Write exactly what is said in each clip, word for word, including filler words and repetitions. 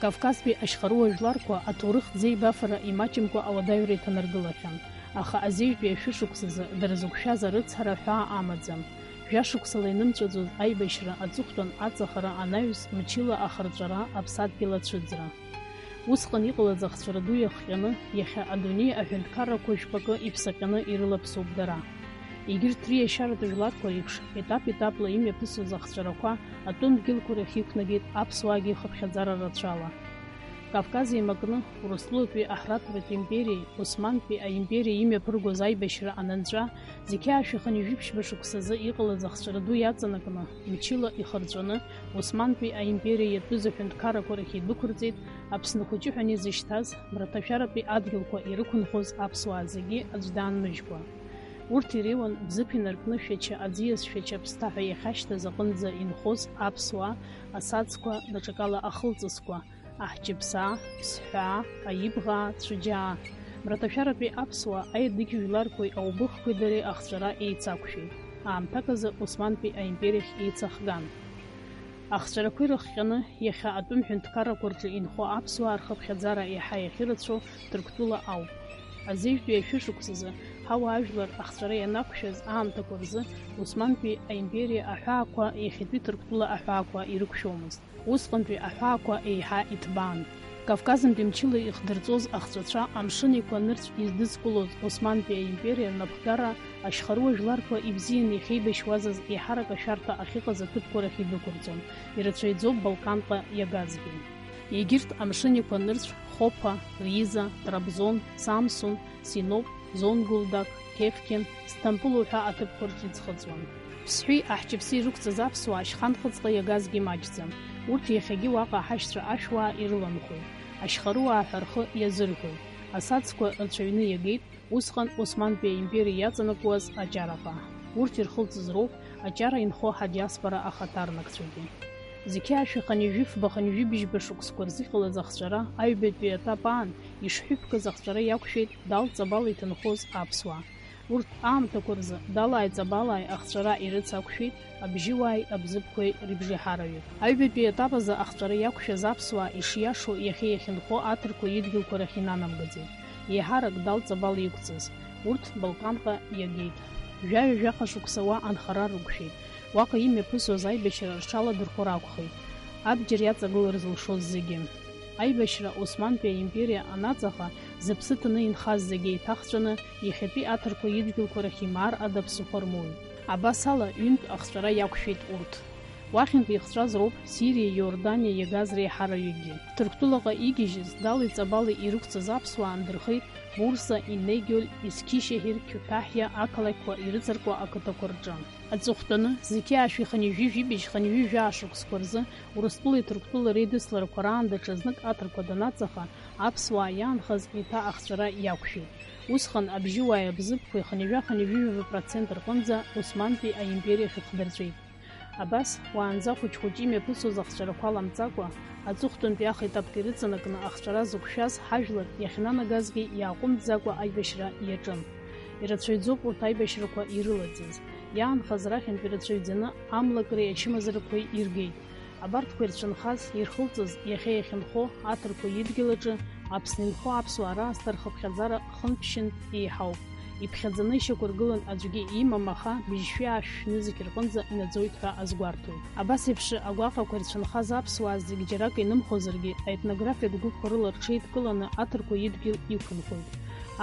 Кавказтәи ашьхарыуа жәларқәа аҭоурыхтә ӡеибафара имаҷымкәа ауадаҩра иҭанаргылахьан, аха азеижәтәи ашәышықәсазы дара зықәшәаз арыцҳара ҳәаа амаӡам. Жәашықәсала инымҵәаӡоз аибашьра аҵыхәтәан аҵахара анаҩс мчыла ахырҵәара аԥсадгьыл ацәыӡра. Усҟан иҟалаз ахҵәара ду иахҟьаны, иахьа адунеи аҳәынҭқаррақәа жәпакы иԥсаҟьаны ирылаԥсоуп дара. Егьырҭ риашьаратә жәларқәа реиԥш, етап-етапла имҩаԥысуаз ахҵәарақәа атәым дгьылқәа рахь иқәнагеит аԥсуаагьы хыԥхьаӡара рацәала. Кавказ еимакны, Урыстәылатәи аҳратәратә империеи Османтәи аимпериеи имҩаԥыргоз аибашьра анынҵәа, зқьи аашәи хынҩажәи ԥшьба шықәсазы иҟалаз ахҵәара ду иаҵанакны, мчыла ихырҵәаны, Османтәи аимпериа иатәыз аҳәынҭқаррақәа рахь идәықәырҵеит Аԥсны хәыҷы ҳәа изышьҭаз, мраҭашәаратәи адгьылқәа ирықәынхоз аԥсуаа зегьы аӡә даанмыжькәа. Урҭ иреиуан Бзыԥ инаркны Шәача аӡиас Шәача аԥсҭа ҳәа иахьашьҭаз аҟынӡа инхоз аԥсуаа, асацқәа, даҽакала ахылҵысқәа, аҳҷыԥсаа, ԥсҳәаа, аибӷаа, цәыџьаа. Мраҭашәаратәи аԥсуаа аедыгь жәларқәеи аубыхқәеи дареи ахҵәара еицақәшәеит. Аамҭак азы Османтәи аимпериахь еицахган. Ахҵәарақәа ирыхҟьаны, иахьа атәым ҳәынҭқаррақәа рҿы инхо аԥсуаа рхыԥхьаӡара еиҳа иахьырацәоу Ҭырқәтәыла ауп. Азеижәтәи ашәышықәсазы ҳауаажәлар ахҵәара ианақәшәаз аамҭақәа рзы Османтәи аимпериа аҳәаақәа иахьатәи Ҭырқәтәыла аҳәаақәа ирықәшәомызт. Усҟантәи аҳәаақәа еиҳа иҭбаан. Кавказынтәи мчыла ихдырҵоз ахҵәацәа Амшын Еиқәа нырцә издызкылоз Османтәи аимпериа рнапхгара ашьхарыуа жәларқәа ибзианы иахьеибашьуазаз еиҳарак ашәарҭа ахьыҟаз аҭыԥқәа рахь идәықәырҵон, ирацәаҩӡоуп Балканҟа иагазгьы. Егьырҭ Амшын Еиқәа нырцә Хопа, Риза, Трабзон, Самсун, Синоп, Зонгулдак, Кефкин, Сҭампыл уҳәа аҭыԥқәа рҿы иӡхыҵуан. Ԥсҳәи аҳҷыԥси ирықәҵаз аԥсуаа ашьханхыҵҟа иагазгьы маҷӡам. Урҭ иахьагьы уаҟа аҳашьцәа ашәуаа ирыланхоит, ашьхаруаа ҳәа рхы иазырҳәоит. Асацқәа рцәаҩны иагеит усҟан Османтәи аимпериа иаҵанакуаз Аҷараҟа. Урҭ ирхылҵыз роуп Аҷара инхо ҳадиаспора ахаҭарнакцәагьы. Зқьи ашәи хынҩажәи фба хынҩажәи быжьба шықәсқәа рзы иҟалаз ахҵәара аҩбатәи аетап аан ишҳәыԥгаз ахҵәара иақәшәеит Дал Ҵабал иҭынхоз аԥсуаа. Урҭ аамҭақәа рзы далааи ҵабалааи ахҵәара ирыцақәшәеит, абжьыуааи абзыԥқәеи рыбжеиҳараҩык. Аҩбатәи аетап азы ахҵәара иақәшәаз аԥсуаа ишиашоу иахьа иахьынхо аҭырқәа идгьылқәа рахь инанамгаӡеит. Еиҳарак Дал Ҵабал иқәҵаз, урҭ Балканҟа иагеит. Жәаҩа-жәаха шықәса уа анхара рықәшәеит. Уаҟа имҩаԥысуаз аибашьра рҽаладырхәыр акәхеит, абџьар иаҵагылар зылшоз зегьы. Аибашьра Османтәи аимпериа анаҵаха, зыԥсы ҭаны инхаз зегьы еиҭахҵәаны, иахьатәи аҭырқәа идгьылқәа рахь имаар ада ԥсыхәа рмоуит. Абас ала, ҩынтә ахҵәара иақәшәеит урҭ. Уахьынтә ихҵәаз роуп Сириа, Иорданиа иагаз реиҳараҩыкгьы. Ҭырқәтәылаҟа игьежьыз, Дали Ҵабали ирықәҵаз аԥсуаа андырхеит Бурса, Инегиоль, Искишеҳир, Кьутаҳиа ақалақьқәа ирыҵаркуа ақыҭақәа рҿы. Аҵыхәтәаны, зқьи ашәи хынҩажәи жәибжь хынҩажәи жәаа шықәсқәа рзы Урыстәылеи Ҭырқәтәылеи реидысларақәа раан даҽазнык аҭырқәа данаҵаха, аԥсуаа иаанхаз еиҭа ахҵәара иақәшәеит. Усҟан абжьыуааи абзыԥқәеи хынҩажәа-хынҩажәи жәаба процент рҟынӡа Османтәи аимпериахь ихдырҵәеит. Абас, уаанӡа хәыҷ-хәыҷ имҩаԥысуаз ахҵәарақәа ламҵакәа, аҵыхәтәантәи ахеҭапк ирыҵанакны ахҵәара зықәшәаз ҳажәлар иахьнанагазгьы иааҟәымҵӡакәа аибашьра иаҿын. Ирацәаҩӡоуп урҭ аибашьрақәа ирылаӡыз. Иаанхаз рахьынтә ирацәаҩӡаны амлакреи ачымазарақәеи иргеит. Абарҭқәа ирцәынхаз, ирхылҵыз, иахьа иахьынхо аҭырқәа идгьыл аҿы Аԥсны инхо аԥсуаа раасҭа рхыԥхьаӡара хынтә-шьынтә еиҳауп. Иԥхьаӡаны ишьақәыргылан аӡәгьы имам, аха быжьшәи аашәшәи нызқь рҟынӡа инаӡоит ҳәа азгәарҭоит. Абас еиԥш агәаҟрақәа ирцәынхаз аԥсуаа зегь џьарак инымхозаргьы, аетнографиатә гәыԥқәа рыла рҽеидкыланы аҭырқәа идгьыл иқәынхоит.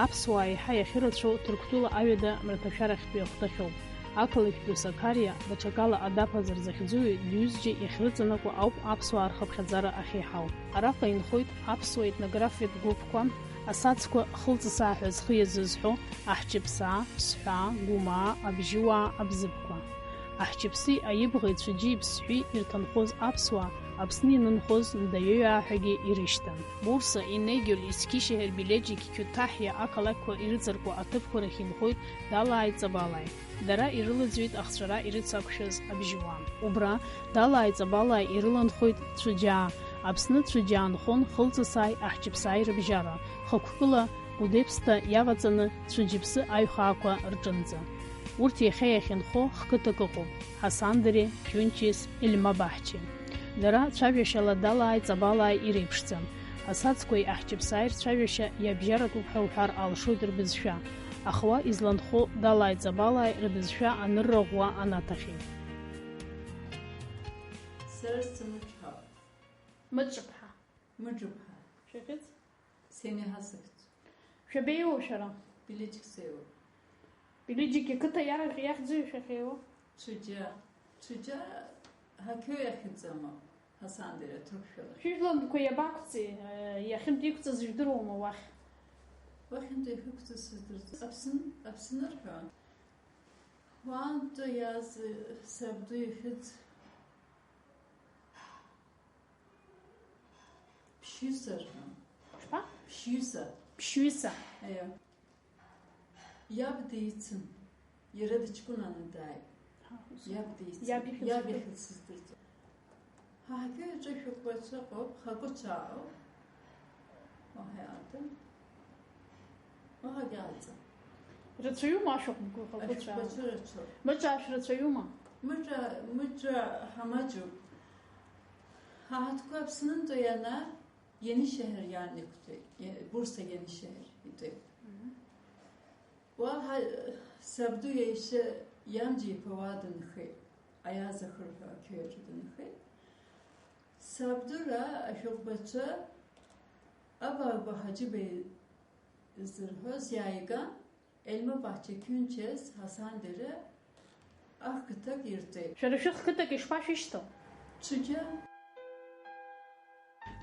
Аԥсуаа еиҳа иахьырацәоу Ҭырқәтәыла аҩада мраҭашәарахьтәи ахәҭахьоуп. Ақалақь ду Сақариа, даҽакала Адаԥазар захьӡуи, дҩызџьа иахьрыҵанакуа ауп аԥсуаа рхыԥхьаӡара ахьеиҳау. Араҟа инхоит аԥсуа етнографиатә гәыԥқәа, асацқәа хылҵысаа ҳәа зхы иазызҳәо, аҳҷыԥсаа, ԥсҳәаа, гәымаа, абжьыуаа, абзыԥқәа. Аҳҷыԥси аибӷеи цәыџьи ԥсҳәи ирҭынхоз аԥсуаа, Аԥсны ианынхоз ндаҩеҩаа ҳәагьы ирышьҭан. Бурса, Инегиоль, Искишеҳер, Билеџьик, Кьутаҳиа ақалақьқәа ирыҵаркуа аҭыԥқәа рахь инхоит далааи ҵабалааи. Дара ирылаӡҩеит ахҵәара ирыцақәшәаз абжьуаа. Убра далааи ҵабалааи ирыланхоит цәыџьаа. Аԥсны цәыџьаа нхон хылҵысааи аҳҷыԥсааи рыбжьара, хықәкыла Гәдеԥсҭа иаваҵаны цәыџьыԥсы аҩхаақәа рҿынӡа. Урҭ иахьа иахьынхо хқыҭак ыҟоуп, Ҳасандери, Ҷунҷис, Ельмабаҳчи. Дара цәажәашьала далааи ҵабалааи иреиԥшӡам. Асацқәеи аҳҷыԥсааи рцәажәашьа иабжьаратәуп ҳәа уҳәар алшоит рбызшәа. Аха уа изланхо далааи ҵабалааи рбызшәа анырра ӷәӷәа анаҭахьеит. Сара сымҽхак. Мыҿыԥҳа. Мыҿыԥҳа. Шәахьыӡ? Сениҳа сыхьӡ. Шәабеиоу шәара? Билиџьк сеиуоуп. Билиџьк иқыҭа иарӷь иахьӡу шәахьеиуа? Цәыџьа. Цәыџьа ҳақьоу иахьӡама, Ҳасан дара ҭырқәшәала. Шәыжәлантәқәа иабақәҵеи, э, иахьынтә иқәҵаз жәдыруама уахь? Уахьынтә иахьықәҵаз сыздырӡом. Аԥсны, Аԥсны рҳәон. Уаантәи иааз, э, сабду ихьӡ Ԥшьҩыса рҳәон. Ишԥа? Ԥшьҩыса. Ԥшьҩыса. Аио. Иаб деицын. Иара дыҷкәынаны дааит. Ҳа, ус. Иаб деицын. Иаб ихьӡ Иаб шәдыр- ихьӡ сыздырӡом. Ҳа ҳгьы аҿы шәықәбацәа ыҟоуп, хакәыцәаароуп. Уаҳа иаартым. Уаҳагьы алҵым. Рацәаҩума ашәахәақәа хакәыцәаа? Ашәҟәқәа рацәоуп. Мыҿаа шәрацәаҩума? Мыҿа, мыҿа ҳамаҷуп. Ҳаҳаҭқәа Аԥснынтәи ианаа, Енишеҳер иаан иқәтәеит, Е-, Бурса Енишеҳер итәеит. Мгм. Уаҳа, сабду иашьа ианџьеиԥа уа дынхеит, аиааз ахырҳәа ақьоураҿы дынхеит. Сабдура ашәҟәбацәа Абаба Ҳаџьыбеи зырҳәоз иааиган, Ельма баҳча Қьынчез Ҳасан дара ахқыҭак ирҵеит. Шәара шәыхқыҭак ишԥашәышьҭоу? Цәгьа.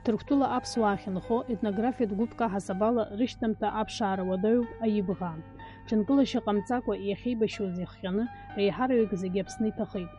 Ҭырқәтәыла аԥсуаа ахьынхо етнографиатә гәыԥк аҳасабала рышьҭамҭа аԥшаара уадаҩуп аибӷаа. Ҽынкылашьа ҟамҵакәа иахьеибашьуаз ихҟьаны, реиҳараҩык зегьы Аԥсны иҭахеит.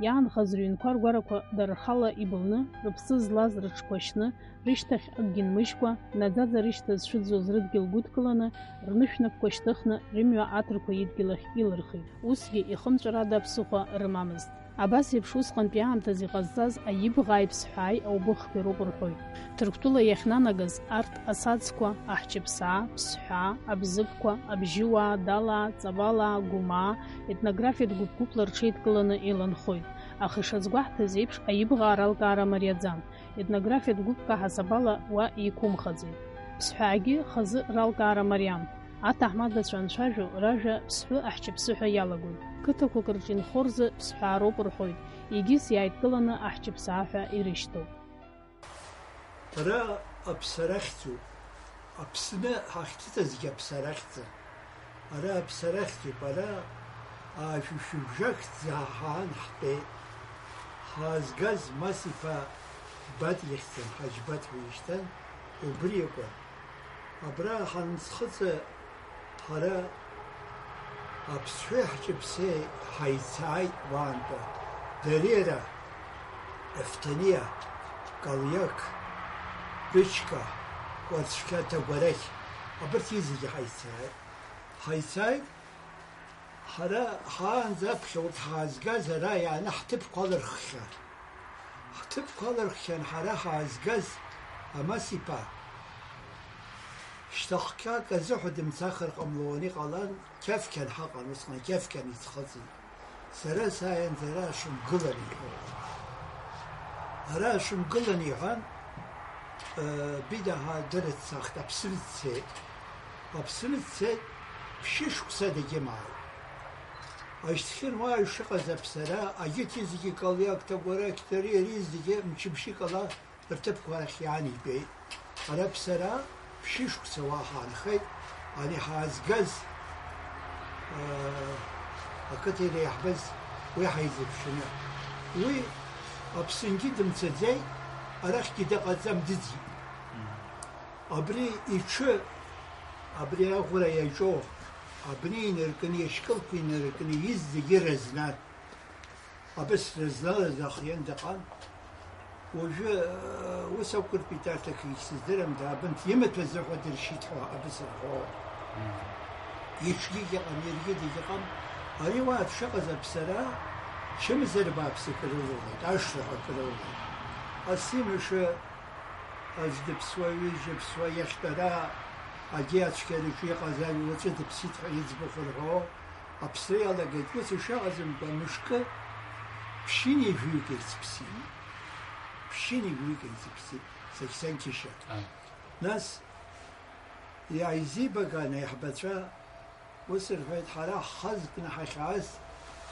Иаанхаз рыҩнқәа ргәарақәа дара рхала ибылны, рыԥсы злаз рыҽқәа шьны, рышьҭахь акгьы нмыжькәа, наӡаӡа рышьҭа зцәыӡуаз рыдгьыл гәыдкыланы, рнышә напқәа шьҭыхны, рымҩа аҭырқәа идгьыл ахь илырхит. Усгьы ихымҵәарада аԥсыхәа рымамызт. Абас еиԥш усҟантәи аамҭазы иҟазҵаз аибӷааи ԥсҳәааи аубыхқәеи роуп рҳәоит. Ҭырқәтәыла иахьнанагаз арҭ асацқәа, аҳҷыԥсаа, ԥсҳәаа, абзыԥқәа, абжьыуаа, далаа, ҵабалаа, гәымаа, етнографиатә гәыԥ-гәыԥла рҽеидкыланы иланхоит, аха ишазгәаҳҭаз еиԥш, аибӷаа ралкаара мариаӡам, етнографиатә гәыԥк аҳасабала уа еиқәымхаӡеит. Ԥсҳәаагьы хазы ралкаара мариам. Аҭаҳмадацәа анцәажәо, ражәа ԥсҳәы аҳҷыԥсыҳәа иалагоит. Қыҭақәак рҿы инхо рзы ԥсҳәаароуп рҳәоит, егьыс иааидкыланы аҳҷыԥсаа ҳәа ирышьҭоуп. Ара аԥсарахьӡуп. Аԥсны ҳахьҭыҵызгьы аԥсарахьӡын. Ара аԥсарахьӡуп, ара аашәышәыбжьахьӡ ҳаан ҳтәеит. Ҳаазгаз Мас-иԥа Џьбаҭ ихьӡын, Ҳаџьбаҭ ҳәа ишьҭан, убри акәын. Абра ҳанцхыҵы, ҳара аԥсҳәеи ҳҷыԥсеи ҳаицааит уаантәа. Дариера, Ефҭаниа, Калиақь, Бычка, Кәарцхьа, Ҭагәарахь, абарҭ зегьы ҳаицааит. Ҳаицааит, ҳара ҳаанӡа аԥхьа урҭ ҳаазгаз ара иааны ҳҭыԥқәа алырххьан. Ҳҭыԥқәа алырххьан ҳара ҳаазгаз Амас-иԥа. Шьҭахьҟа акы азыҳәа дымцахыр ҟамло уан иҟалан, Қьафқьан ҳаҟан, усҟан Қьафқьан иӡхыҵит. Сара сааиаанӡа ара ашәымгылан иҳәон. Ара ашәымгылан иҳәан, э, Бида ҳа дырыццахт, Аԥсны дцеит. Аԥсны дцеит, ԥшьышықәса дагьымааит. Ашьҭахьын уа ишыҟаз аԥсара, агьыҭ зегьы Калиақь, Ҭагәарақь, Дариа, ари зегьы мчыбжьык ала рҭыԥқәа рахь иаанигеит. Ара аԥсара ԥшьышықәса уа ҳаанхеит, ани ҳаазгаз, аа, ақыҭа иреиҳбыз уи ҳаизыԥшны. Уи Аԥсынгьы дымцаӡеит, арахьгьы дыҟаӡам, дыӡит. Абри иҽы, абри аӷәра иаҿоу, абни инаркны, ишькылқәа инаркны, изегьы рызнан. Абысра злалаз ахиан дыҟан. Уажәы, э, ус ақәыртәеит, арҭ акгьы сыздырам, даабынт, имаҭәа азыҳәа дыршьит ҳәа абысра ҳәо. Мм. Иҽгьы дыҟам, иаргьы дагьыҟам. Ари уа дшыҟаз аԥсара, чымазара бааԥс икрылалеит, ашырҳәа акрылалеит. Ас имаша аӡә дыԥсуа, ҩыџьа ԥсуа иахьтәара, агьи ацәгьараҿы иҟаз аҩ уаҵәы дыԥсит ҳәа иӡбахә рҳәо, аԥсра иалагеит. Ус ишыҟаӡамкәа, мышкы ԥшьынҩажәаҩык ирцыԥсит. Ԥшьынҩажәи зегь сыԥсит, сагьсанкьышьа. Ааи. Нас иааизибаган аиҳабацәа, ус рҳәеит, ҳара ҳхы азкны ҳахьааз,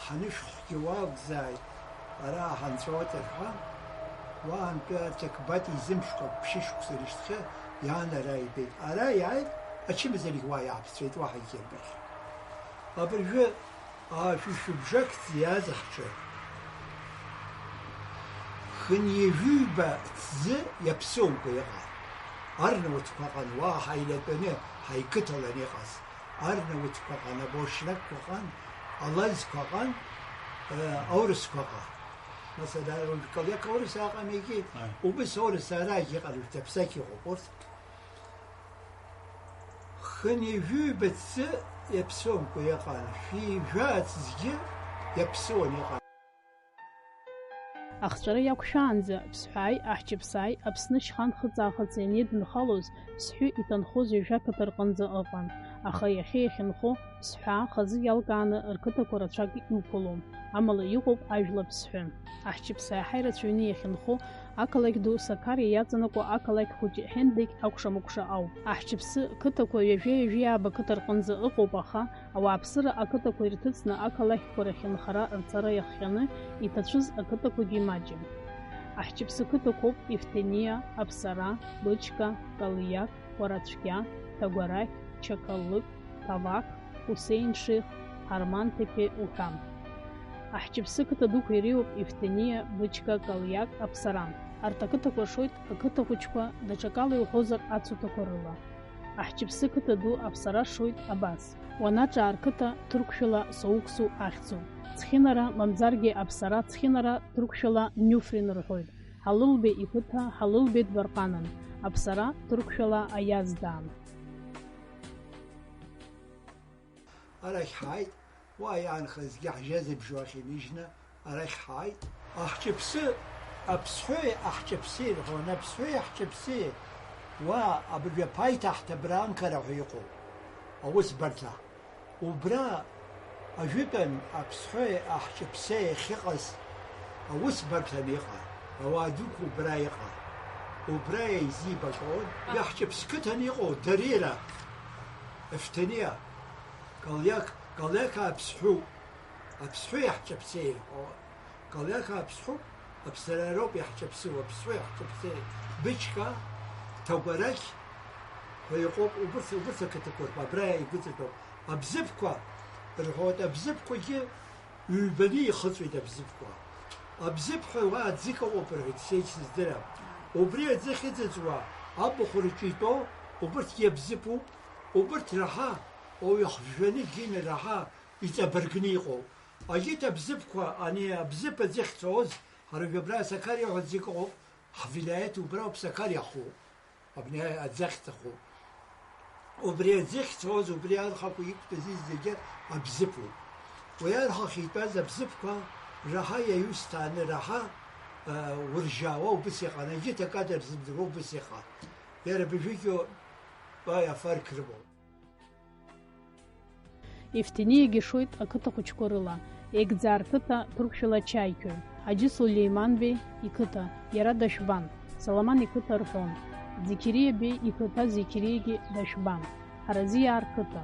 ҳанышәхгьы уа акәзааит, ара ҳанҵәауеит рҳәан, уаантәи арҭ ақбат изымшәкәа ԥшьышықәса рышьҭахьы иаан ара ибеит. Ара иааит, ачымазарагь уа иааԥҵәеит, уаҳа егьырбахьан. Абыржәы Аашәышәыбжак ӡиаз ҳҿы. Хынҩажәиба ҭӡы иаԥсоумкәа иҟан. Арнауҭқәа ҟан уа ҳаилатәаны, ҳаиқыҭаланы иҟаз. Арнауҭқәа ҟан, абошьракқәа ҟан, алазқәа ҟан, э, аурысқәа ҟан. Масала, уажә Калиак аурыс аҟамигьы, Аи. Убыс аурыс арагь иҟан, рҭаԥсак иҟоуп урҭ. Хынҩажәиба ҭӡы иаԥсоумкәа иҟан, шәи жәа аҭӡгьы иаԥсоуан иҟан. Ахҵәара иақәшәаанӡа, Ԥсҳәааи Аҳҷаԥсааи Аԥсны шьха нхыҵ-аахыҵ ианеидынхалоз, Ԥсҳәы иҭанхоз ҩажәа қыҭа рҟынӡа ыҟан, аха иахьа иахьынхо, Ԥсҳәаа хазы иалкааны рқыҭақәа рацәак иқәылом, амала иҟоуп ажәла Ԥсҳәы. Аҳҷаԥсааи ҳаи рацәаҩны иахьынхо, ақалақь ду Сақариа иаҵанакуа ақалақь хәыҷы Ҳендегь акәша-мыкәша ауп. Аҳҷаԥсы қыҭақәа ҩажәа-ҩажәи ааба қыҭа рҟынӡа ыҟоуп, аха ауааԥсыра ақыҭақәа ирҭыҵны ақалақьқәа рахь нхара рцара иахҟьаны иҭацәыз ақыҭақәагьы маҷым. Аҳҷаԥсы қыҭақәоуп Ефҭениа, Аԥсара, Бычка, Калиак, Уарацәгьа, Ҭагәарахь, Чақаллык, Ҭавақ, Хусеин-Шеих, Ҳарман-Ҭеԥе уҳәа. Аҳҷаԥсы қыҭа дуқәа иреиуоуп Ефҭениа, Бычка, Калиак, Аԥсара. Арҭ ақыҭақәа ршоит ақыҭа хәыҷқәа, даҽакала иуҳәозар, ацуҭақәа рыла. Аҳҷаԥсы қыҭа ду Аԥсара шоит абас. Уанаҿаа рқыҭа ҭырқәшәала Соуксу ахьӡуп. Цхинара, мамзаргьы Аԥсара Цхинара, ҭырқәшәала Нюфрин рҳәоит. Ҳалылбеи иқыҭа Ҳалылбеи Дбарҟанын, Аԥсара ҭырқәшәала Аиаздаан. Арахь ҳааит, уа иаанхазгьы ҳжьазыбжьуа ахь иныжьны арахь ҳааит. Аҳҷаԥсы, аԥсҳәеи аҳҷаԥсеи рҳәон, аԥсҳәеи аҳҷаԥсеи, уа абыржәы аԥаиҭа ҳҭабра анкара ҳәа иҟоуп, аусбарҭа. Убра ажәытәан аԥсҳәеи аҳҷаԥсеи ахьыҟаз аусбарҭан иҟан, ауаа дуқәа убра иҟан. Убра еизибагон, иаҳҷаԥс қыҭан иҟоу Дарира, Ефҭениа, Калиак, Калиак аԥсҳәоуп, аԥсҳәеи аҳҷаԥсеи ирҳәон. Калиак аԥсҳәоуп, Аԥсарароуп иаҳҷаԥсыу, аԥсҳәеи аҳҷаԥсеи, Бычка, Ҭагәарахь ҳәа иҟоуп, убырҭ, убырҭ ақыҭақәа рҟны абра игәыҵатәоуп. Абзыԥқәа рҳәоит, абзыԥқәагьы ҩбаны ихыҵуеит абзыԥқәа. Абзыԥ ҳәа уа аӡык ыҟоуп рҳәеит, сеиԥш сыздырам. Убри аӡы ахьыҵыҵуа, абахә рҿы итәоу, убырҭгьы абзыԥуп, убырҭ раҳа, ауаҩы хжәаны дгьины раҳа, иҵабыргны иҟоуп. Агьыҭ абзыԥқәа, ани абзыԥ аӡы ахьцоз, ҳара абра Сакариа ҳәа аӡык ыҟоуп, ҳвилаиаҭ убра ауп, Сакариа ахәы, абни аӡы ахьҭаху. Убри аӡы ахьцоз, убри архақәа иқәтәаз зегьы абзыԥуп. Уи архахь итәаз абзыԥқәа раҳа иаҩысҭааны, раҳа, э, уржьаауа убыс иҟан, агьыҭ акада рзымдыруа убыс иҟан. Иара абыржәгьы уа афарқь рымоуп. Ефҭениагьы шоит ақыҭа хәыҷқәа рыла, Егӡаа рқыҭа ҭырқәшәала Чаиқьои, Ҳаџьы Сулеиман-беи иқыҭа, иара Дашәбан, Саламан иқыҭа рҳәон, Зеқьериа-беи иқыҭа Зеқьериагьы Дашәбан, Ҳаразиаа рқыҭа,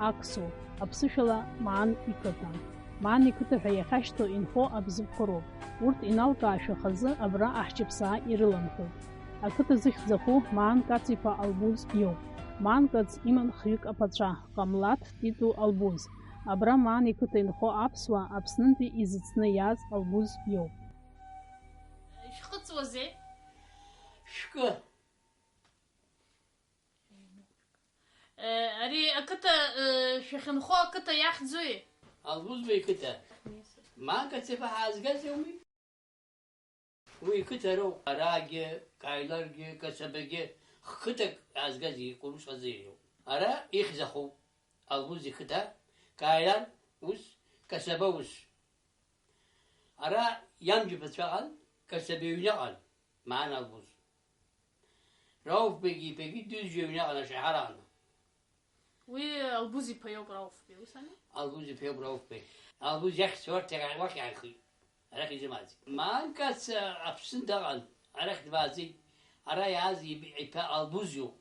Ақсу, аԥсышәала Маан иқыҭа. Маан иқыҭа ҳәа иахьашьҭоу инхо абзыԥқәа роуп. Урҭ иналкаашәа хазы абра аҳҷаԥсаа ирыланхоит. Ақыҭа зыхьӡ аху Маан Кац-иԥа Албуз иоуп. Маан Кац иман хҩык аԥацәа, Ҟамлаҭ, Титу, Албуз. Абра Маан иқыҭа инхо аԥсуаа Аԥснынтәи изыцны иааз Албуз иоуп. Шәхыҵуазеи? Шәкы. Э, ари ақыҭа, э, шәахьынхо ақыҭа иахьӡуи? Албузба иқыҭа. Маан Кац-иԥа ҳаазгаз иоуми? Уи иқыҭа роуп, арагьы, Каиларгьы, Касабагьы, хқыҭак аазгаз икәырушхазы иоуп. Ара ихьӡ ахоуп, Албуз иқыҭа, Каилар ус, Касаба ус. Ара иан џьабацәа ыҟан, Касаба иҩны ыҟан, Маан Албуз. Рауф Беги, Беги Дыжә иҩны ыҟан, ашәаҳәара аҟны. Уи Албуз иԥа иоуп, Рауф Беи, ус ами? Албуз иԥа иоуп, Рауф Беи. Албуз иахьцо арҭ иара уахь иаанхеит. Арахь изымааӡеит. Маанкац Аԥсны даҟан, арахь дмааӡеит. Ара иааз иб-, иԥа Албуз иоуп.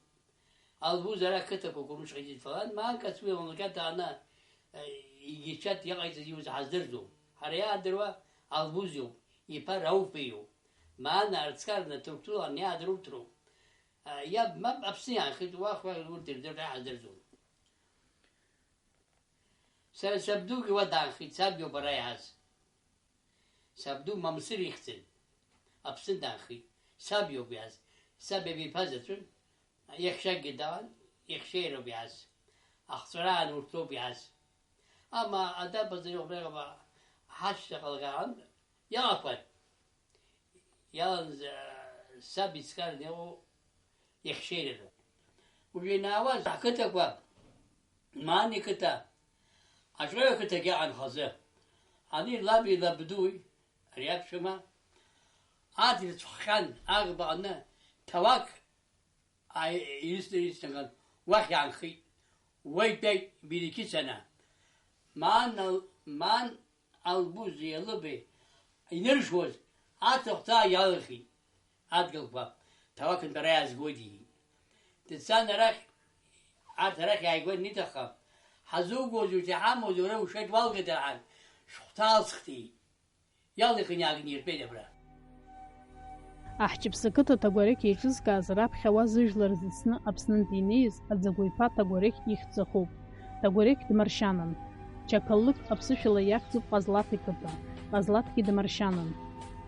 Албуз ара ақыҭақәа Гәылрыԥшьҟа идызфалан, Маанкац уи лнакьа дааны, э, игьычаҭ иҟаиҵаз иус ҳаздырӡом. Ҳара иаадыруа Албуз иоуп, иԥа Рауф иоуп. Маана арцкарна Ҭырқәтәылан иаадыруҭроуп. Э, иаб мап Аԥсны иаанхеит, уахь уахь урҭ ирдырт ҳаздырӡом. Сара сабдугьы уа даанхеит, саб иоуп ара иааз. Сабду Мамсыр ихьӡын. Аԥсны даанхеит. Саб иоуп иааз. Саб иабиԥа заҵәын. Иахьшьакгьы даан, иахьшьеироуп иааз. Ахҵәараан урҭ роуп иааз. Ама адабазар иҟәбеиҟаба ҳашьҭахьалгьы аан, иалақәан. Иалан, э, саб ицқьарны иҟоу иахьшьеираны. Уажә ианаауаз ҳқыҭақәа, Маан иқыҭа, Аҿаҩа қыҭагьы аҟан хазы. Ани лаби лабдуи, ари аԥшәма, аӡ ирцәххьан, аӷба аҟны ҭауак ааи-, ирысны, ирысҭахьан, уахь иаанхеит. Уа итәеит Бирикицана. Маан ал-, Маан Албузи Алыбеи иныршуаз, аҵыхәҭаа иалырхит адгьылқәа, ҭауақынтә ара иаазгоит, иҳәеит. Дцан арахь, арҭ арахь иааигәан иҭаххап, ҳазугозеи, иҳамоузеи, уара ушеит уалгеит, рҳан, шәыхәҭаалцхт, иҳәеит. Иалихын иаагниртәеит абра. Аҳҷыԥсы қыҭа Ҭагәарықь еиҿызкааз раԥхьа уа зыжәлар зыцны Аԥснынтә инеиз Аӡагәиԥа Ҭагәарықь ихьӡ ахуп. Ҭагәарықь дмаршьанын. Чақаллықь аԥсышәала иахьӡуп Ҟазлаҭ иқыҭа, Ҟазлаҭгьы дмаршьанын.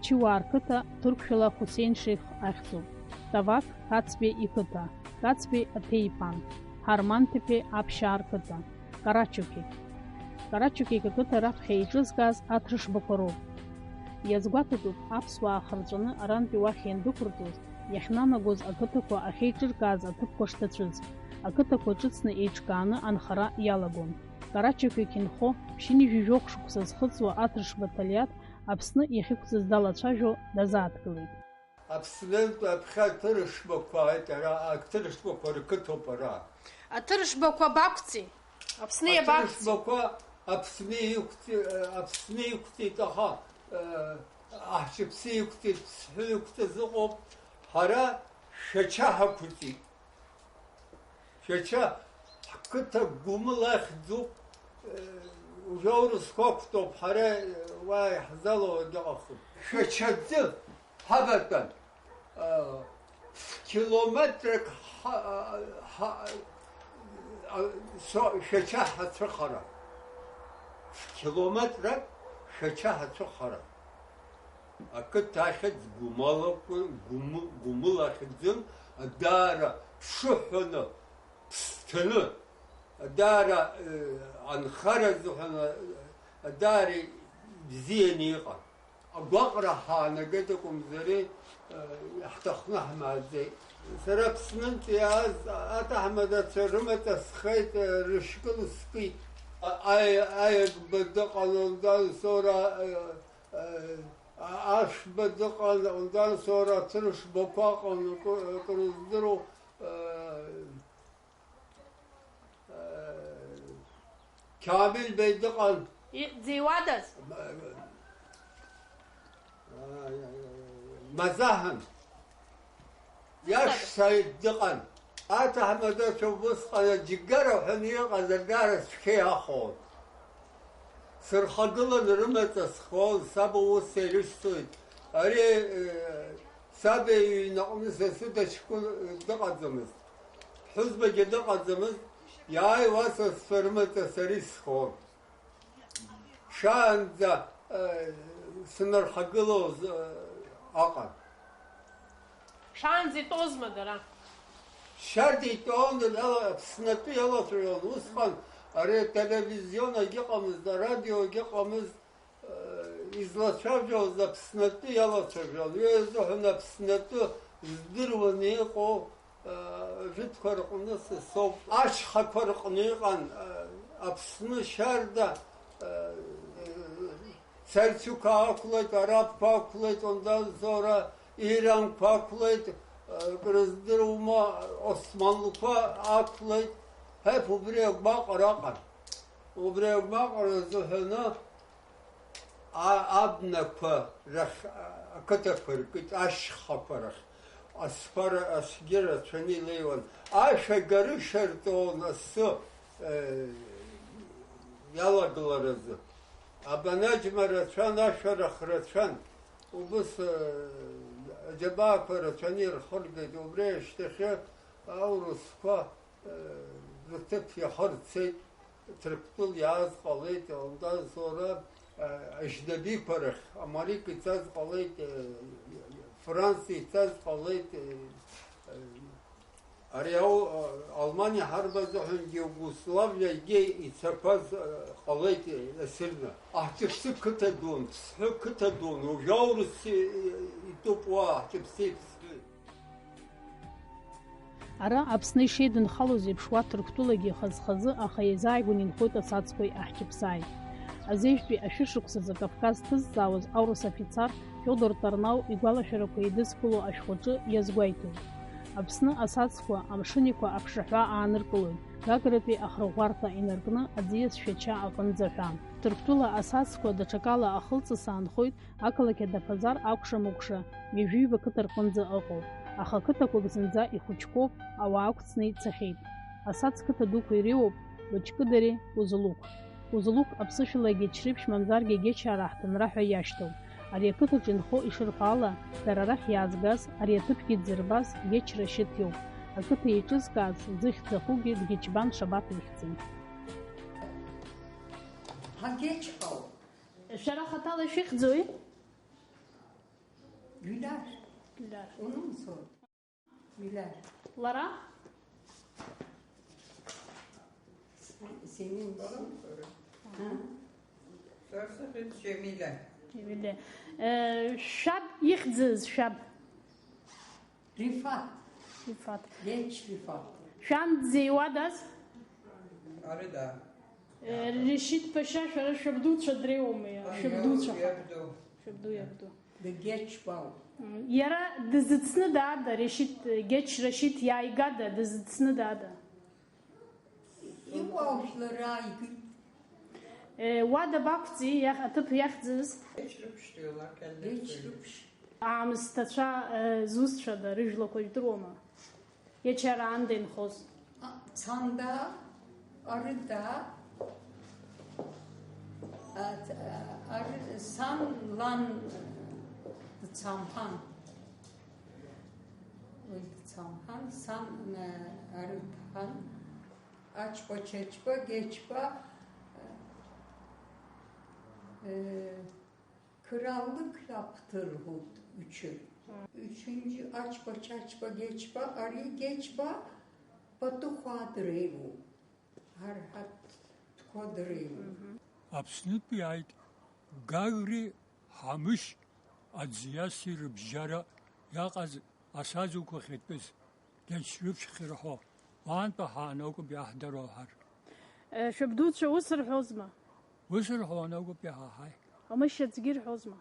Чиуаа рқыҭа ҭырқәшәала Хусеин-шеих ахьӡуп. Ҭавак Кацбеи иқыҭа, Кацбеи Аҭеиԥан, Ҳарманҭеԥеи Аԥшьаа рқыҭа. Карачуки. Карачуки ақыҭа раԥхьа еиҿызкааз аҭыршбақәа роуп. Иазгәаҭатәуп, аԥсуаа хырҵәаны арантәи уахь иандәықәырҵоз, иахьнанагоз ақыҭақәа ахьеиҿыркааз аҭыԥқәа шҭацәыз, ақыҭақәа ҿыцны еиҿкааны анхара иалагон. Карачуки инхо, ԥшьынҩажәи жәохә шықәса зхыҵуа аҭыршба Ҭалиаҭ Аԥсны иахьықәҵыз далацәажәо дазааҭгылеит. Аԥснынтә аԥхьа аҭыршбақәа ааит ара, аҭыршбақәа рқыҭоуп ара. Аҭыршбақәа бақәҵи? Аԥсны иабақәҵи? Аҭыршбақәа Аԥсны иқәҵи-, Аԥсны иқәҵит, аха, э, аҳчыԥсы иқәҵит, ԥсҳәы иқәҵаз ыҟоуп, ҳара Шәача ҳақәҵит. Шәача ҳқыҭа Гәымыл ахьӡуп, э, уажәы аурысқәа ақәтәоуп, ҳара, э, уа иаҳзалоу агьыҟахым. Шәача аӡы ҳаватәан, э, километрак ҳа-, ҳа-, а, со-, Шәача ҳацәыхара. Километрак Шәача ҳацәыхара. Ақыҭа ахьӡ Гәымалақәа, Гәымы-, Гәымыл ахьӡын, даара ԥшыҳәаны, ԥсҭаны, даара, э, анхара азыҳәан, э, даара ибзианы иҟан. Агәаҟра ҳаанагеит акәымзари, э, иаҳҭахны ҳмааӡеит. Сара Аԥснынтә иааз аҭаҳмадацәа рымаҵ асхеит, э, рышькыл скит. А-, аи-, Аиагба дыҟан, Лдан Сора, э, Ашәба дыҟан, Лдан Сора, Ҭыршбақәа ыҟан, акы-, акрыздыруа, Қьамил Беи дыҟан. И-, дзиуадаз? Мазаҳан. Иашә Саид дыҟан. Аҭаҳмадацәа убысҟан аџьгара ҳәа иҟаз агаара цәгьа иахон. Сырхагылан рымаҵ схуан, саб аус ирышьҭоит. Ари, э, саб иҩнаҟны сасу дыҷкәын дыҟаӡамызт. Ҳәызбагьы дыҟаӡамызт. Иааиуа сасцәа рымаҵ сара исхон. Шаанӡа, э, сынархагылоз, э, аҟан. Шаанӡа итәозма дара? Шьарда итәон, иала-, Аԥснатәы иалацәажәон. Усҟан ари ателевизион агьыҟамызт, арадио агьыҟамызт, э, излацәажәоз Аԥснатәы иалацәажәон. Уи азыҳәан Аԥснатәы здыруаны иҟоу Жәытәқәа рҟны са соуп. Ашьхақәа рҟны иҟан, Аԥсны шьарда, Царцуқәа ақәлеит, арабқәа ақәлеит, ондан зора иранқәа ақәлеит, крыздыруама, османлқәа ақәлеит. Ҳәа убри агәаҟра ыҟан. Убри агәаҟра азыҳәаны А-, абнақәа рахь, а, ақыҭақәа ркит, ашьхақәа рахь. Асқәа ра-, асгьы рацәаны илеиуан. Ашә агарышьа рҵон асы, э, иалагыларазы. Абанаџьма рацәан, ашәарах рацәан. Убыс, э, аџьабаақәа рацәаны ирхыргеит. Убри ашьҭахьы аурысқәа, э, рҭыԥ иахырцеит. Ҭырқәтәыла иааз ҟалеит, Алдан Зора, э, ажьнабиқәа рахь, Америка ицаз ҟалеит, э, Франциа ицаз ҟалеит, э, э, ари ау-, Алманиа ҳарба азыҳәангьы Иугославиагьы ицақәаз, э, ҟалеит, э, асырны. Аҳҭыԥсы қыҭа дуун, Ԥсҳәы қыҭа дуун, уажәы аурыс, э, итәуп уа Аҳҭыԥсеи Ԥсҳәи. Ара Аԥсны ишеидынхалоз еиԥш, уа Ҭырқәтәылагьы хаз-хазы, аха еизааигәаны инхоит асацқәеи аҳҷыԥсааи. Азежәтәи ашәышықәсазы Кавказ ҭызҵаауаз аурыс афицар Фиодор Тарнау игәалашәарақәа еидызкыло ашәҟәаҿы иазгәеиҭоит. Аԥсны асацқәа амшынеиқәа аԥшаҳәа ааныркылоит, Гагратәи ахырӷәӷәарҭа инаркны аӡиас Шәача аҟынӡа ҳәа. Ҭырқәтәыла асацқәа даҽакала ахылҵыс аанхоит, ақалақь Адаԥазар акәша-мыкәша ҩажәиба қыҭа рҟынӡа ыҟоуп, аха қыҭақәак зынӡа ихәыҷқәоуп, ауаа ақәҵны ицахьеит. Асац қыҭа дуқәа иреиуоуп Лыҷкыдареи Кәызылуқә. Кәызылуқә аԥсышәала Гечрыԥшь мамзаргьы Гечараа ҳҭынра ҳәа иашьҭоуп. Ари ақыҭаҿы инхо ишырҳәо ала, дара рахь иаазгаз, ари аҭыԥгьы дзырбаз Геч Рашьыҭ иоуп. Ақыҭа еиҿызкааз, зыхьӡ ахугьы Дгечбан Шабаҭ ихьӡын. Ҳагеч ҳауп. Шәара хаҭала ишәыхьӡуи? Гүләр. Гүләр. Унымцо. Гүләр. Лара? Се-, сенин. Аҳа. Сара сыхьӡ Џьамилә. Џьамилә. Э, шәаб ихьӡыз, шәаб? Рифат. Рифат. Геч Рифат. Шәан дзеиуадаз? Арыда. Э, Решит Пашьа, шәара шәабдуцәа дреиуоума, иа-, Ай, шәабдуцәа иаб-, ҳәа? Иабду. Шәабду, иабду. Дгечбал. М, иара дызыцны даада, Решит, Геч Решит иааигада, дызыцны даада? Иуаажәлар ааигеит. Э, уа дабақәҵи, иах-, аҭыԥ иахьӡыз? Геч Рыԥшь. Геч Рыԥшь. Аамсҭацәа, э, зусҭцәада, рыжәлақәа жәдыруама? Иачара аанда инхоз. А, Цанда, Арыда, а, ц-, а, Ары-, сан лан дцамхан. Уи дцамхан, сан, а, Арыдхан, Ачба, Чачба, Гечба, э, Krallık yaptırıldı üçü. Üçüncü Açba, Çaçba, Geçba, Arı Geçba, Batu Kuadrevo. Harhat Kuadrevo. Аԥснытәи иааит Гагреи Ҳамышь Аӡиаси рыбжьара иаҟаз асаӡуқәа ахьатәыз. Геч Рыԥшь ахьырҳәо, уаантәи ҳаан акәым иаҳдыруа ҳар. Э, шәабдуцәа ус рҳәозма? Ус рҳәон акәым иаҳаҳаи. Ҳамышь аӡгьы рҳәозма?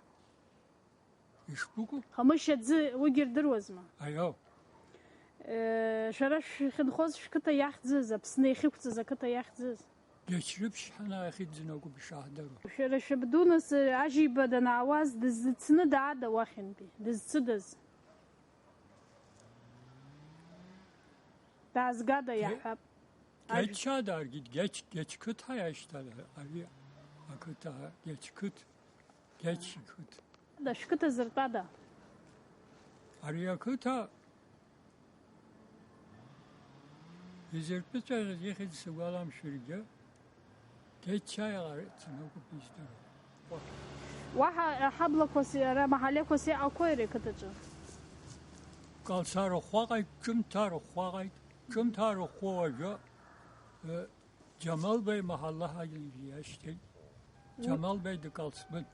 Ишԥыкәу? Ҳамышь аӡы уигьы рдыруазма? Аио. Э, шәара шәахьынхоз шәқыҭа иахьӡыз, Аԥсны иахьықәҵыз ақыҭа иахьӡыз? Геч Рыԥшь ҳәа иахьӡын акәым ишаҳдыруа. Шәара шәабду нас, э, Ажьиба данаауаз дызцны даада уахьынтәи? Дызцыдаз? Даазгада Ге-, иаҳҳәап. Геч Ажә- аадаргеит, Геч, Геч қыҭа иашьҭан, ари ақыҭа, Геч қыҭ, Геч қыҭ. Да, шәқыҭа зыртәада? Ари ақыҭа изыртәыҵәҟьаз ихьӡ сыгәаламшәаргьы, Геч ааиаара цаны акәын издыруа. Уаҳа, э, ҳаблақәас, ара маҳалеқәас иҟақәои ари ақыҭаҿы? Калсара ӷәӷәа ҟаит, ҿымҭ арахә ҟаит, ҿымҭ арахә уажәы, э, Џьамал Беи маҳалла ҳагьежьы иашьҭеит. Уи Џьамал Беи дкалсбын.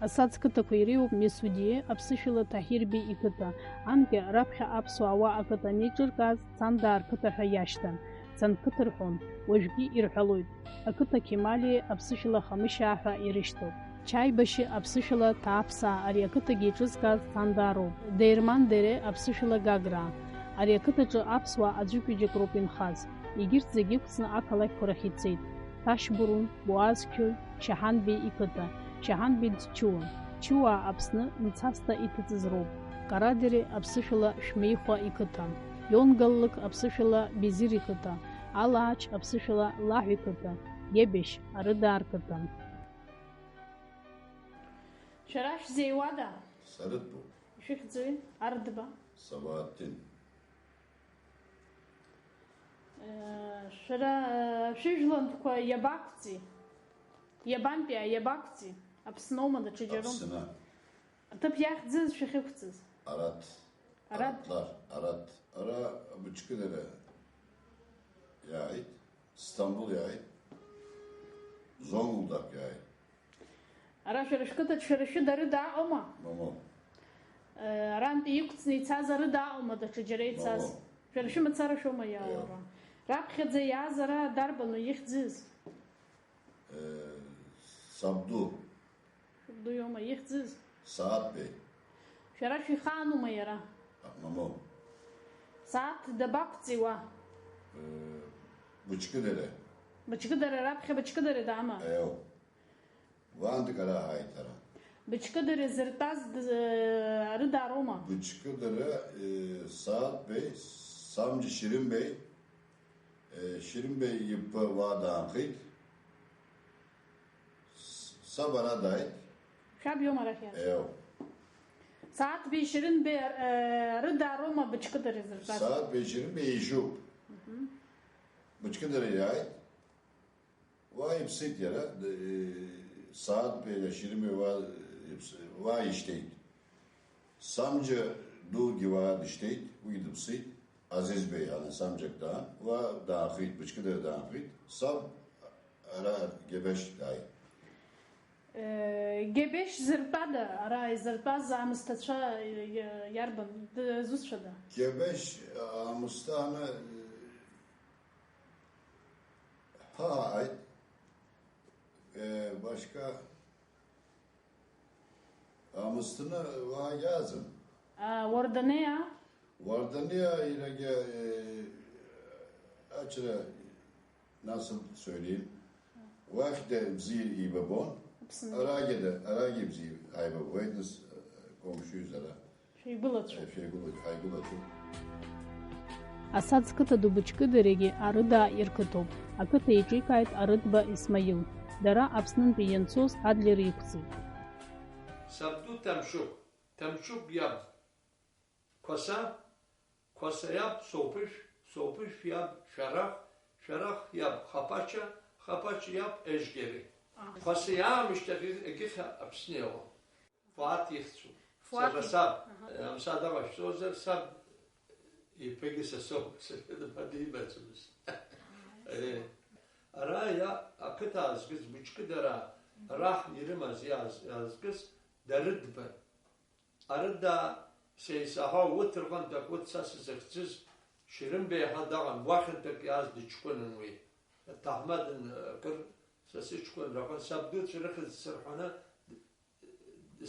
Асаӡ қыҭақәа иреиуоуп Месудиа, аԥсышәала Таҳирбеи иқыҭа, анкьа раԥхьа аԥсуаа уа ақыҭа анеиҿыркааз, Цандаа рқыҭа ҳәа иашьҭан, Цанқыҭа рҳәон, уажәгьы ирҳәалоит, ақыҭа Қьемалиа, аԥсышәала Хамышьаа ҳәа ирышьҭоуп. Чаибашьы, аԥсышәала Ҭааԥсаа, ари ақыҭагьы еиҿызкааз Цандаа роуп. Деирман Дере, аԥсышәала Гаграа, ари ақыҭаҿы аԥсуаа аӡәык-ҩыџьак роуп инхаз. Егьырҭ зегьы ықәҵны ақалақьқәа рахь ицеит. Ҭашьбурун, Буаз Қьои, Шьаҳанбеи иқыҭа. Шьаҳанбеи дчуан. Чуаа Аԥсны мцасҭа иҭыҵыз роуп. Карадери аԥсышәала Шәмеихәа иқыҭа. Ион Галлык аԥсышәала Безир иқыҭа. Алаач аԥсышәала Лаҳә иқыҭа. Гебешь, Арыдаа рқыҭа. Шәара шәзеиуада? Сарытәуп. Ишәыхьӡуи? Ардба? Сабааттин. Э, шәара, э, шәыжәлантәқәа иабақәҵи? Иабантәи, иабақәҵи? Аԥсноума, даҽаџьароума? Аԥсны. Аҭыԥ иахьӡыз шәахьықәҵыз? Арат. Арат? Аратлар, Арат. Ара Быҷкыдара иааит, Сҭамбыл иааит, Зонгулдак иааит. Ара шәара шәқыҭаҿ шәара шәыда рыда аҟама? Мамоу. Э, арантәи иқәҵны ицаз арыда аҟама даҽаџьара ицаз? Мамоу. Шәара шәымацара шәоума иаауа? Еиҳа. Раԥхьаӡа иааз ара дарбану ихьӡыз? Э, сабду. Сабду иоума ихьӡыз? Сааҭбеи. Шәара шәихаанума иара? Мамоу. Сааҭ дабақәҵи уа? Э, Быҷкыдара. Быҷкыдара раԥхьа Быҷкыдара даама? Еу. Вандак ара ҳаиҭара. Быҷкыдара зыртәаз д-, арыда ароума? Быҷкыдара, э, Сааҭбеи, Самџьа Шьрынбеи, э, Шьрынбеи иԥа уа даанхеит. С-, саб ара дааит. Шәаб иоума арахь иааз? Еу. Сааҭбеи Шьрынбеи, э, арыда ароума Быҷкыдара зыртәаз? Сааҭбеи Шьрынбеи ижьуп. Мгм. Быҷкыдара иааит. Уа иԥсит иара, д-, э, Сааҭбеи Шьрынбеи уа иԥс-, уа ишьҭеит. Самџьа дугьы уа дышьҭеит, уигьы дыԥсит. Азиз Беи ҳәа Самџьак даан, уа даанхеит, Быҷкыдара даанхеит. Саб ара Гебешь дааит. Э, Гебешь зыртәада, ара изыртәаз аамысҭацәа, э, иарбан, дызусҭцәада? Гебешь аамысҭа аны, э, Ҳа, ааит. Е, башка. Амыстыны вагьазым. А, Уардынеи, а? Уардынеи, а, ирагьы, е, ачра насып сөйлейм. Уахь да бзи ибабон. Аԥсны. Арагьы да, арагьы бзи ибабон. Уеидныс, э, комшуизара. Шәеигәылацәоуп. Шәеигәыла-, ҳаигәылацәоуп. Асаӡ қыҭа ду Быҷкыдарагьы Арыдаа ирқыҭоуп. Ақыҭа еиҿикааит Арыдба Исмаил. Дара Аԥснынтәи ианцоз Адлер иқәҵит. Сабду Ҭамшьыгә, Ҭамшьыгә иаб Қәаса, Қәаса иаб Соуԥышә, Соуԥышә иаб Шәарах, Шәарах иаб Хаԥача, Хаԥача иаб Ежьгьери. Аҳ. Қәаса иаамышьҭахь егьыхьа Аԥсны иауан. Фуаҭ ихьӡуп. Фуаҭ. Сара саб, аҳа, амсада ҟашәҵозар, саб иԥагьы са соуп, сара дыма димаӡамызт. Аҳа. Е, ара иа-, ақыҭа аазгаз, Быҷкыдара раҳ ирымаз иааз-, иаазгаз Дарыдба. Арыдаа, са исаҳауа, урҭ рҟынтә акы, урҭ са сзыхьӡыз, Шьрынбеи ҳәа даҟан, уахьынтәык иааз дыҷкәынан уи. Ҭаҳмадын акыр са сыҷкәынра аҟын, сабдуцәа рыхьӡ сырҳәаны,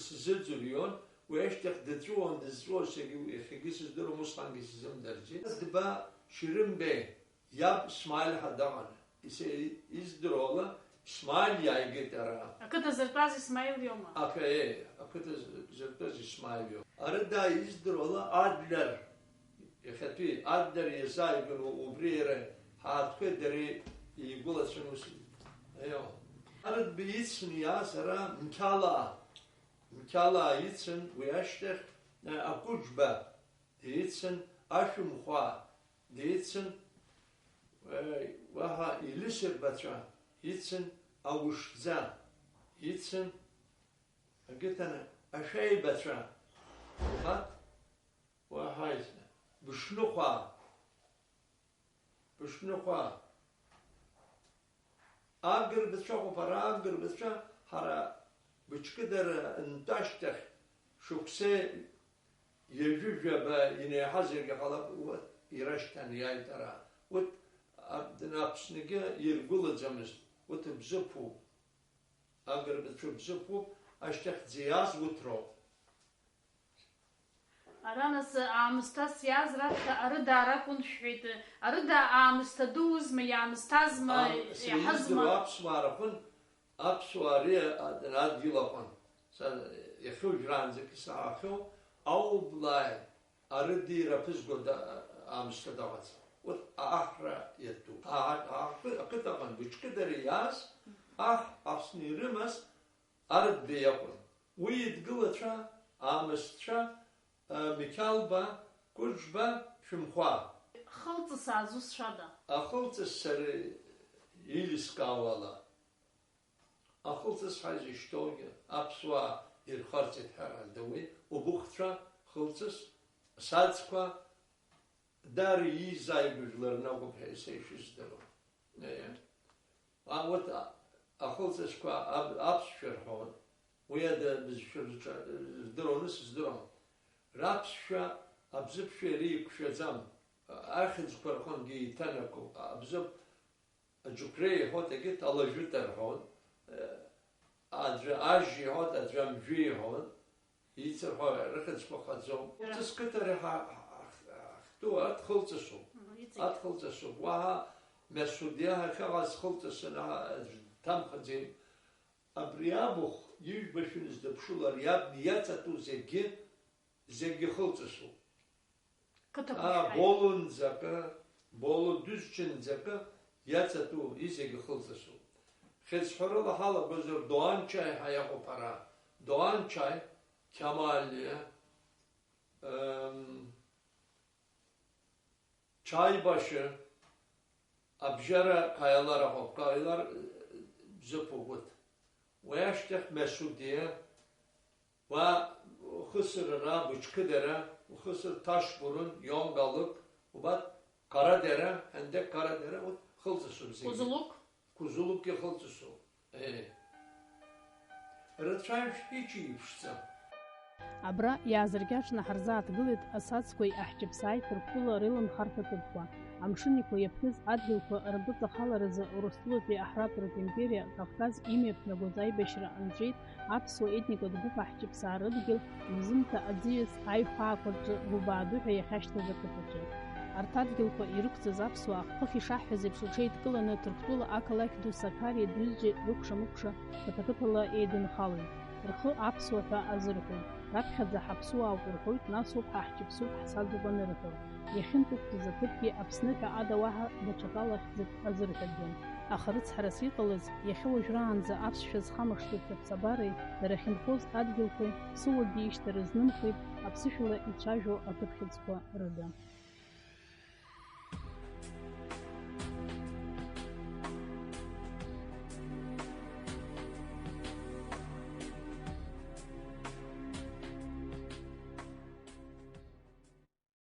Сзыӡырҩуан, уи ашьҭахь дыҵәуон, дызҵәуо, саргьы иахьагьы сыздыруам, усҟангьы сзымдырӡеит. Дба Шьрынбеи иаб Смаил ҳәа даҟан. Ис-, издыруала, Смаил иааигеит ара. Ақыҭа зыртәаз Исмаил иоума? Аха, е, ақыҭа з-, зыртәаз Исмаил иоуп. Арыдаа издыруала, Адлер. Иахьатәи Адлер иазааигәан убри иара ҳаартқәеи дареи еигәылацәан ус. Аио. Арыдба ицны иааз ара Мқьалаа. Мқьалаа ицын, уи ашьҭахь, э, Акәыџьба дицын, Ашәымхәаа дицын, э, уаҳа Елисырбацәа ицын, Аушӡа ицын, акыҭаны Ашәеибацәа, убарҭ. Уаҳа изна. Бышныхәаа. Бышныхәаа. Агырбацәа ыҟоуп, ара агырбацәа ҳара Быҷкыдара нтәашьҭахь шықәсеи ҩажәи жәаба инеиҳазаргьы ҟалап, урҭ ирашьҭан иааит ара. Урҭ, а, Аԥсныгьы иргәылаӡамызт, урҭ бзыԥуп. Агырбацәа бзыԥуп, ашьҭахьӡа иааз урҭ роуп. Ара нас аамысҭас иааз раԥхьа арыдаа ракәын шәҳәеит. Арыдаа аамысҭа дуузма, иаамысҭазма, Ам-, сара иаҳазма? Издыруа аԥсуаа рҟын, аԥсуаа ари адгьыл аҟын. Са иахьа уажәраанӡагьы саҳахьоу аублааи арыдеи раԥызго да-, аамысҭа дыҟаӡам. Урҭ аҳра иатәуп. Аҳ-, аҳ-, ақыҭаҟны быҽкыдара иааз аҳ Аԥсны ирымаз Арыдбеи иакәын. Уи идгылацәа, аамысҭцәа, а, Миқьалба, Кәыџба, Шәымхәа. Хылҵыс аазусшәада? Ахылҵыс сара еилыскаауала, ахылҵыс ҳәа изышьҭоугьы аԥсуаа ирхарҵеит ҳәа адауеит, убыхцәа хылҵыс, саӡқәа, Даара иизааигәа жәлар ракәуп ҳәа са ишыздыруа. Еи. А, урҭ, а, ахылҵысқәа аб-, аԥсшәа рҳәон. Уи ада бызшәа рҿы, рдыруаны сыздыруам. Раԥсшәа, абзыԥшәа иара иқәшәаӡам. Ахьӡқәа рҟынгьы еиҭанакуп. Абзыԥ Аџьықәреи иҳәоит, егьырҭ алажәыта рҳәоит, аӡәы ажь иҳәоит, аӡәы амжәы иҳәоит, еицырҳәо рыхьӡқәа хаӡом. Ара. Ҵыс қыҭа ҳа-, ҳа-, ҳахьтәу адхылҵысуп. Мгм, иҵегь. Адхылҵысуп. Уаҳа Месудиа ҳахьыҟаз хылҵысны аӡә дҭамхаӡеит. Абри абахә ижәбашәа ныздаԥшылар иаб иаҵатәу зегьы, зегьы хылҵысуп. Қыҭақәа Аа, шәҳәааит. Болынӡакы, Болу дызчынӡакы иаҵатәу изегьы хылҵысуп. Хьыӡҳәарыла ҳалагозар, Доанчаи ҳәа иҟоуп ара. Доанчаи, Қьамалиа, ем, Чаибашьы, Абжьара Каиалар аҟоуп, Каиалар, э, бзыԥугәыҭ. Уи ашьҭахь Месудиа, уа Хысырара, Быҽкыдара, Ухысыр Ҭашбурун, Ионгалык, убат Карадара, ҳәандак Карадара, урҭ хылҵысуп зегьы. Кәызлуқ? Кәызлуқгьы хылҵысуп. Е. Рацәаҩшә иҿиԥшӡам. Абра иаазыркьаҿны ҳарзааҭгылеит асаӡқәеи аҳҷыԥсааи Ҭырқәтәыла реилымхарҭа ҭыԥқәа. Амшын Иқәла иаԥныз адгьылқәа ргәыҵахаларазы Урыстәылатәи аҳратәратә империа Кавказ имҩаԥнагоз аибашьра анҵәеит аԥсуа етникатә гәыԥ аҳҷыԥсаа рыдгьыл, рзымҭа аӡиас аиҳәаақәа рҿы Гәыбаадуҳәа иахьашьҭаз ақыҭаҿы. Арҭ адгьылқәа ирықәҵаз аԥсуаа, хыхь ишаҳҳәаз еиԥш, рҽеидкыланы Ҭырқәтәыла ақалақь ду Сақариа дҩызжьи рыкәша-мыкәша Каҭакыҭала еидынхалоит. Рхы аԥсуа ҳәа азырҳәоит. Раԥхьаӡа ҳаԥсуаауп рҳәоит, нас ауп ҳаҳҷыԥсуп, ҳсаӡуп анырҳәо. Иахьынтәықәҵаз аҭыԥгьы Аԥсны ҳәа ада уаҳа даҽакала хьӡык азырҳәаӡом. Аха рыцҳарас иҟалаз, иахьа уажәраанӡа аԥсшәа зхамышҭыз рыԥсабареи дара ахьынхоз адгьылқәеи ԥсыуакгьы ишьҭара знымхеит, аԥсышәала ицәажәо аҭыԥхьыӡқәа рыда.